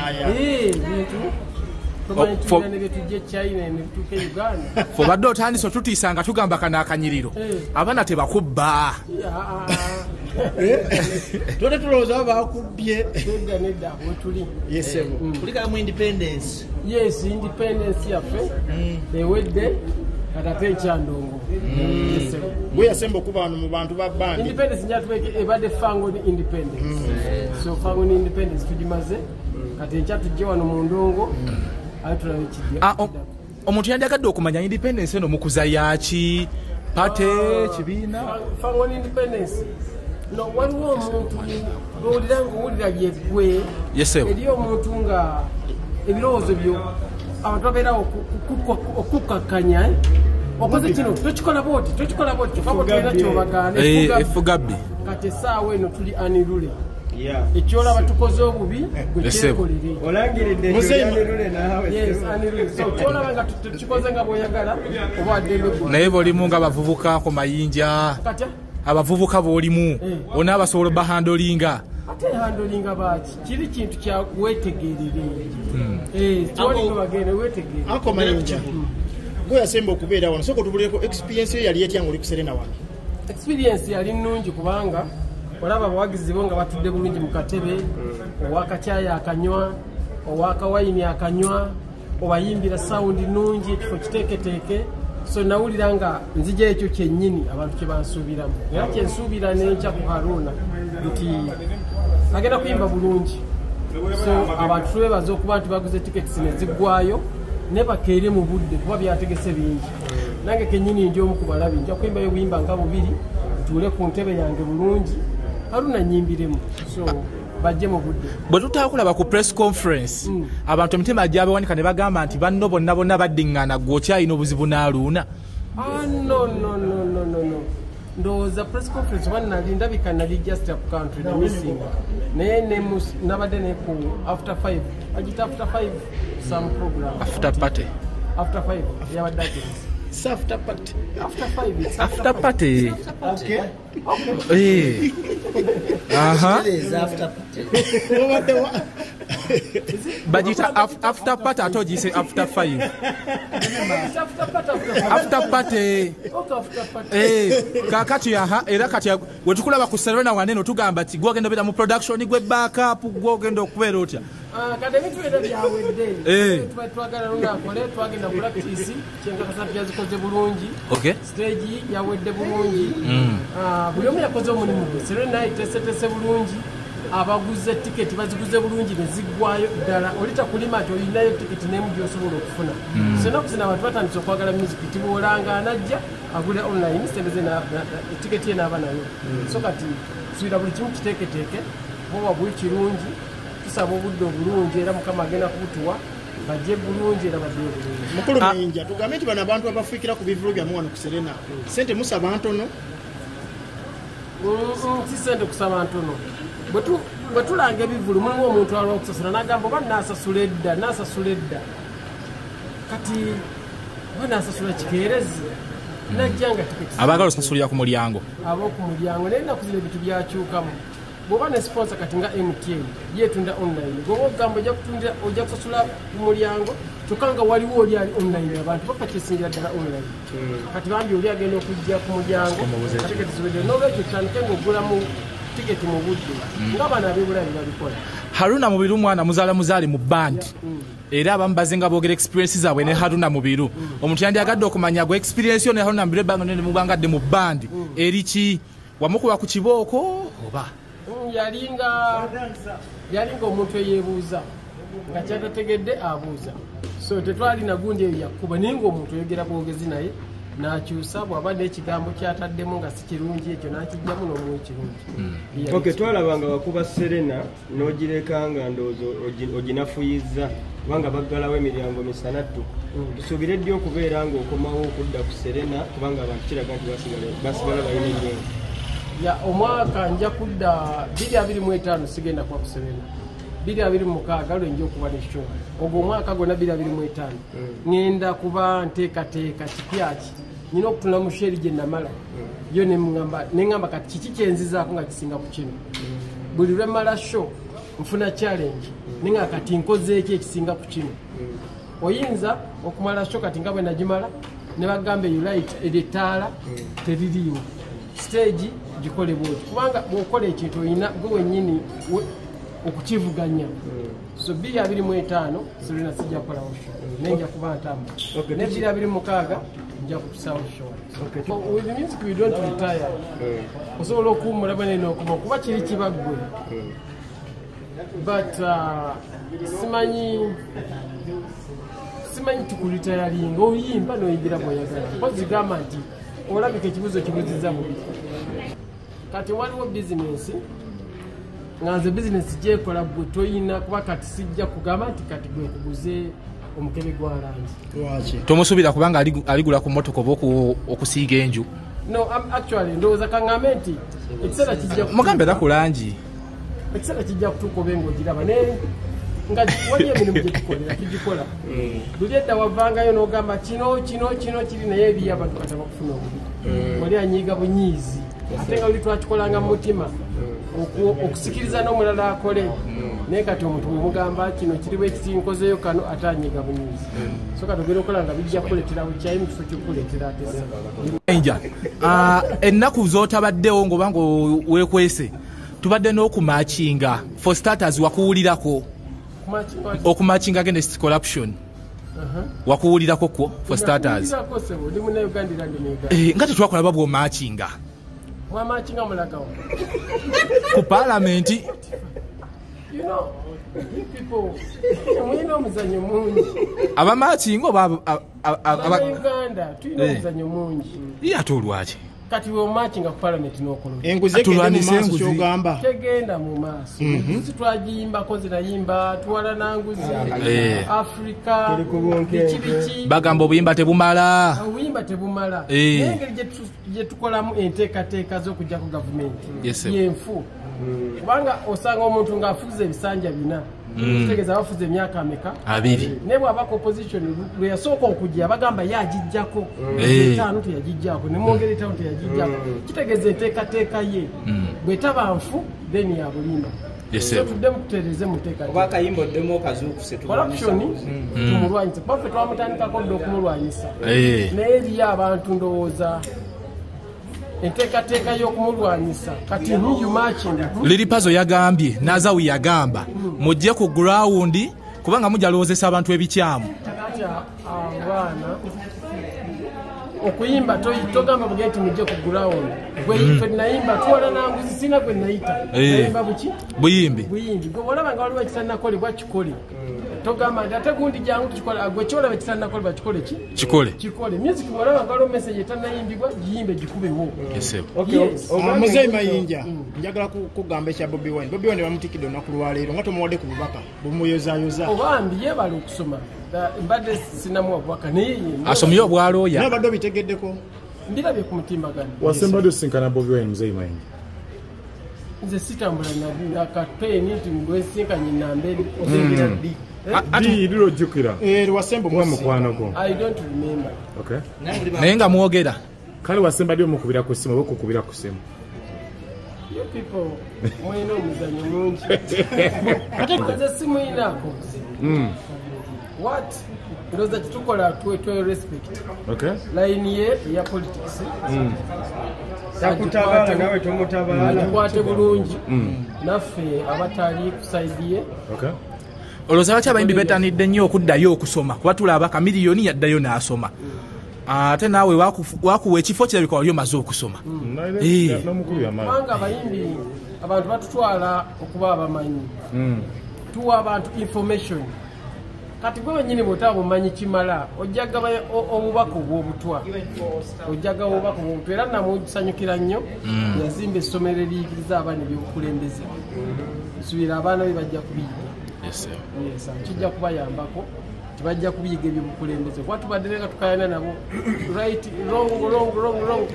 Bulaaya. Bintu tumanyi tulina ne byetujja e China ne bituuka e Uganda. Obadde otandise otutiisa nga tugamba kano akanyiriro. Abaana tebakubba. Twate tulowooza bakubbye. Nedda nedda wetuli. Yes sebo. Kulika mu independence. Yes, independence yaffe ewedde kati ate ekyandongo. Yes sebo. Gwe yasemba okuba wano mu bantu ba bandi. Independence njatubeke ebadde Fangoni independence. So Fangoni independence tugimaze kati enkya tujje wano mu ndongo ate tulabe ekijja. Omuntu yandyagadde okumanya independence eno mukuza yaki? Party, kibiina? Fangoni independence. No, waliwo omuntu ng'owulira ng'owulira yeggwe. Eri omuntu nga ebirowoozo byo abantu babeerawo okukkakkanya. Okoze kino tokikola bw'oti, tokikola bw'oti, kyokka bwe tolina ky'obagaana. Efugabbi. Kati essaawa eno tuli anirule. Ekyolaba tukoze obubi gwe kyekolere. Olangiridde anirule naawe. Yes, anirule. So kyolaba nga tukikoze nga bw'oyagala oba waddembe gwe. Naye bw'olimu nga bavubuka ku mayinja. Katya? Abavubuka b'olimu onaabasobola bahandolinga. Ate handolinga baaki? Kiri kintu kya weetegerere. Tewali bagenda weetegerere. Ako mayinja. Gwe yasemba okubeera wano, sooka otubulireko experience yo yali etya ng'oli ku Serena wano? Experience yali nnungi kubanga olaba abawagizi bo nga batudde bulungi mu katebe, owakacaayi akanywa, owakawayini akanywa, obayimbira sound nnungi, ekifo kiteeketeeke. So nawulira nga nzija ekyo kyennyini abantu kye bansuubiramu. Era kye nsuubira n'enkya ku Haruna nti agenda kuyimba bulungi. So abantu twebaza okuba nti baguze tickets ne ziggwayo ne bakeere mu budde kuba byategese bingi. Nange kennyini ndi omu ku balabi, nja kuyimbayo buyimba nga bubiri, ntuule ku ntebe yange bulungi, Haruna nnyimbiremu. So bajje mu budde. Bwe tutaakulaba ku press conference, abantu emitima gyabawanika ne bagamba nti banno bonna bonna baddiŋŋana gwe okyalina obuzibu n'Haruna. No, no, no, no, no, no. Ndowooza press conference oba nali ndabika nali just up country na missing. Naye nabadde ne ku after 5. Agita after 5 some program. After party. After 5 yabadde agenze. After party. After 5 it's after party. Okay. Okay. Aha. After party. Bagita after party ate ogiyise after 5. After party. After party. Okay, after party. Kakati aha era kati wetukulaba ku Serena waneno tugamba nti gwe ogenda obeera mu production gwe backup gwe ogenda okubeera otya. Kati ebintu byonna byawedde. Twagala lunakole twagenda practice kyenkakasa nti yazikoze bulungi. Stage yawedde bulungi. Buli omu yakoze omulimu gwe. Serena eteeseteese bulungi. Abaguze tiketi baziguze bulungi ne ziggwayo ddala. Oli takulima nti olinayo tiketi n'emu gy'osobola okufuna. So ennaku zino abantu batandise okwagala music tiboolanga anajja agule online sente ze tiketi ye n'aba nayo. So kati suubira buli kimu kiteeketeeke oba buli kirungi. Tusaba obudde obulungi era Mukama agenda kubutuwa bajje bulungi era baddeyo bulungi. Mukulu Mayinja, tugambe nti bano abantu abafuukira ku bivvulu byammwe wano ku Serena, ssente musaba ntono? Si ssente kusaba ntono. Bwe tulanga ebivvulu mulimu omuntu alwa okusasula n'agamba oba naasasula edda, naasasula edda. Kati oba naasasula kikeerezi najja nga tiketi. Abaagala osasulira ku mulyango. Ab'oku mulyango naye ennaku zino ebintu byakyukamu. Bw'oba ne sponsor kati nga MTN yeetunda online, bw'oba ogamba ojja kusasula ku mulyango kyokka nga waliwo oli ali online, abantu bapurchasingira ddala online. Kati bambi oli agenda okujja ku mulyango tiketi ziwedde. N'olwekyo tutandike ng'ogulamu tiketi mu budde ng'abaana ab'ebulayi babikola. Haruna Mubiru mwana muzaala muzaale mu band. Era abamu bazinga boogera experience zaabwe ne Haruna Mubiru. Omuntu yandyagadde okumanya gwe experience yo ne Haruna Mubiru ebbanga nene mubangadde mu band eri ki? Wamukuba ku kibooko oba? Yalinga omuntu eyeebuuza nga kyatategedde abuuza. So tetwalina gundi eyo yakkuba naye ng'omuntu oyogera bwogezi naye n'akyusa bw'aba n'ekigambo ky'ataddemu nga si kirungi ekyo n'akijjamu n'omuwa ekirungi. Okay, twalabanga wakuba Serena n'ogireka nga ndowooza oginafuyizza kubanga baggalawo emiryango misana ttuku. Tusuubire ddi okubeera ng'okomawo okudda ku Serena kubanga abantu kiraga nti basigala balina ennyonta? Ya omwaka nja kudda 2025 sigenda kuba ku Serena. 2026 lwe nja okuba ne show. Ogwo omwaka gwonna 2025 ngenda kuba nteekateeka kipya ki. Nina okutunula mu sheri gye namala. Yo ne ngamba kati kiki kye nzizaako nga kisinga ku kino. Buli lwe mmala show Nfuna challenge ninga kati nkoze eki ekisinga ku kino. Oyinza okumala show kati nga bwe nagimala ne bagambe you light editaala teririiwo. Stage gikole bwoti kubanga bw'okola ekintu oyina gwe wennyini okukivuganya. So 2025 Serena sijja kukolawo show naye nja kuba ntambula. Ne 2026 nja kutusaawo show. With music we don't retire. Osobola okuwummula bane n'okuma kuba kiri kiba ggwe. But simanyi tukulitayalinga oyimba n'oyigira bw'oyagala. Mpozi gamba nti olabika ekibuuzo kibuuzizza bubi. Kati waliwo bizinensi nga nze bizinensi gyekola gwe toyina kuba kati sijja kugamba nti kati gwe nkuguze omukebe gwa langi. Lwaki? Tomusuubira kubanga aligula ku mmotoka oba okusiiga enju. No, actually ndowooza kaŋŋambe nti ekiseera kijja mugambe era ku langi. Ekiseera kijja kutuuka obe ng'ogiraba naye nga waliyo emirimu gye tukolera tugikola. Luli edda wavangayo n'ogamba kino kino kino kiri naye eriyo abantu kati abakufuna obubi. Wali anyiiga bunyiizi ate nga luli twakikolanga mu mutima okusikiriza n'omulala akole. Naye kati omuntu bw'omugamba kino kiri bwe kiti nkozeeyo kano ate anyiiga bunyiizi. So kati ogenda okola nga bijja kukuleetera bukyayi mu kifo ky'okukuleetera ate Mayinja, ennaku z'otabaddewo ng'oba weekwese tubadde n'okumakinga. For starters wakuwulirako okumakinga against corruption. Wakuwulirako kwo for starters. Nga tetwakolaba bw'omakinga mwamakinga mulagawo ku paalamenti. You know, you people mulina omuzannyo mungi. Abamakinga oba Abannayuganda tulina omuzannyo mungi. Ye ate olwaki? Kati bw'omakinga ku paalamenti n'okola enguzi egende mu maaso ky'ogamba tegenda mu maaso. Enguzi twagiyimbako zinayimba tuwalana nguzi Afrika biki biki. Bagamba obuyimba tebumala. Obuyimba tebumala. Naye engeri gye tukolamu enteekateeka z'okuggyako gavumenti yenfu. Kubanga osanga omuntu ng'afuze ebisanja 4. Kitegeeza abafuze emyaka ameka? 2. Naye bw'abako opposition lwe yasooka okujja bagamba ye agiggyako. 5 teyagiggyako ne mwongera 5 teyagiggyako. Kitegeeza enteekateeka ye bw'etaba nfu then ya bulimba. Tuddemu tutereeze mu nteekateeka. Oba akayimba oddemu okazuukuse corruption tumulwanyise. Kuba ffe twamutandikako dda okumulwanyisa. Naye eriyo abantu ndowooza enteekateeka y'okumulwanyisa kati you matching. Liri Pazo yagambye Nazawi yagamba mujje ku ground kubanga mujja lowoozesa abantu ebikyamu. Kati abaana okuyimba togamba bugende nti mujje ku ground. Gwe ife nayimba tuwala nanguzi sina gwe nayita. Nayimba buki? Buyimbi. Buyimbi. Gwe olaba nga waliwo ekitannakolebwa kikole. Togamba nti ate gundi jangu tukikola gwe kyolaba ekitannakolebwa kikole ki? Kikole. Kikole. Music bw'olaba nga waliwo message etannayimbibwa giyimbe gikubewo. Yes. Muzeeyi Mayinja njagala kugamba ekya Bobi Wine. Bobi Wine bamutikidde olunaku lwaleero nga tomuwadde ku bubaka bumuyozaayoza. Obambi yeebale okusoma. Mbadde sinamuwa bubaka naye asomye obwalooya. Naye obadde obitegeddeko. Mbirabye ku mutimbagano. Wasembadde osinkana Bobi Wine Muzeeyi Mayinja? Nze sitambula na kapeeni nti ngwesinkanye namba ozengera ddi? Ddi lirojjukira? Wasemba omukwano gwo. I don't remember. Okay. Naye nga mwogera. Kale wasemba ddi omukubira ku ssimu oba okukubira ku ssimu? You people mulina omuzannyo mungi. Ate nze simuyinaako. What? Ndowooza kitukola tuwe respect. Okay. Line ye eya politics. Takutabala nawe tomutabala. Agikwate bulungi. Naffe abatali ku side ye. Okay. Olowooza lwaki abayimbi beetanidde nnyo okuddayo okusoma kuba tulaba Chameleone yaddayo n'asoma. Ate naawe wakuwa ekifo kirabika wali omaze okusoma. Kubanga abayimbi abantu batutwala okuba abamanyi. Tuwa abantu information. Kati gwe wennyini bw'otaba omanyi kimala ojja gaba obubaka obw'obutwa. Ojja gaba obubaka obw'obutwa era namusanyukira nnyo yazimba essomero eriyigiriza abaana ebyobukulembeze. Nsuubira abaana be bajja kubiyiga. Yes, kijja kubayambako tibajja kubiyiga ebyobukulembeze kuba tubadde nga tukayana nabo right wrong wrong wrong wrong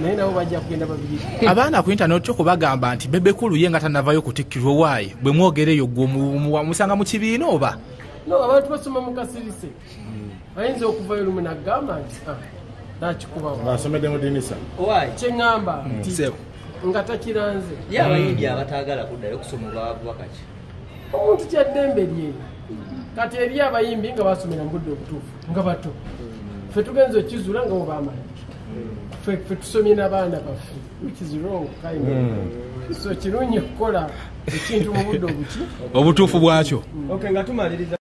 naye nabo bajja kugenda babiyiga. Abaana ku internet okubagamba nti Bebe Cool ye nga tannavayo kutikkirwa waayi bwe mwogera eyo gwe musanga mu kibiina oba? No, abantu basoma mu kasirise. Ayinza okuvayo lumu n'agamba nti nakikubawo. Ng'asomedde mu ddinisa. Owaayi. Kye ŋŋamba nti nga takiranze. Ye abayimbi abataagala kuddayo okusoma baba bubaka ki? Omuntu kyaddembe lye. Kati eri abayimbi nga basomera mu budde obutuufu nga bato. Ffe tugenze okizula nga bo bamala. Ffe tusomye n'abaana baffe, which is wrong kind of. So kirungi okukola ekintu mu budde obuki obutuufu bwakyo. Okay, nga tumaliriza.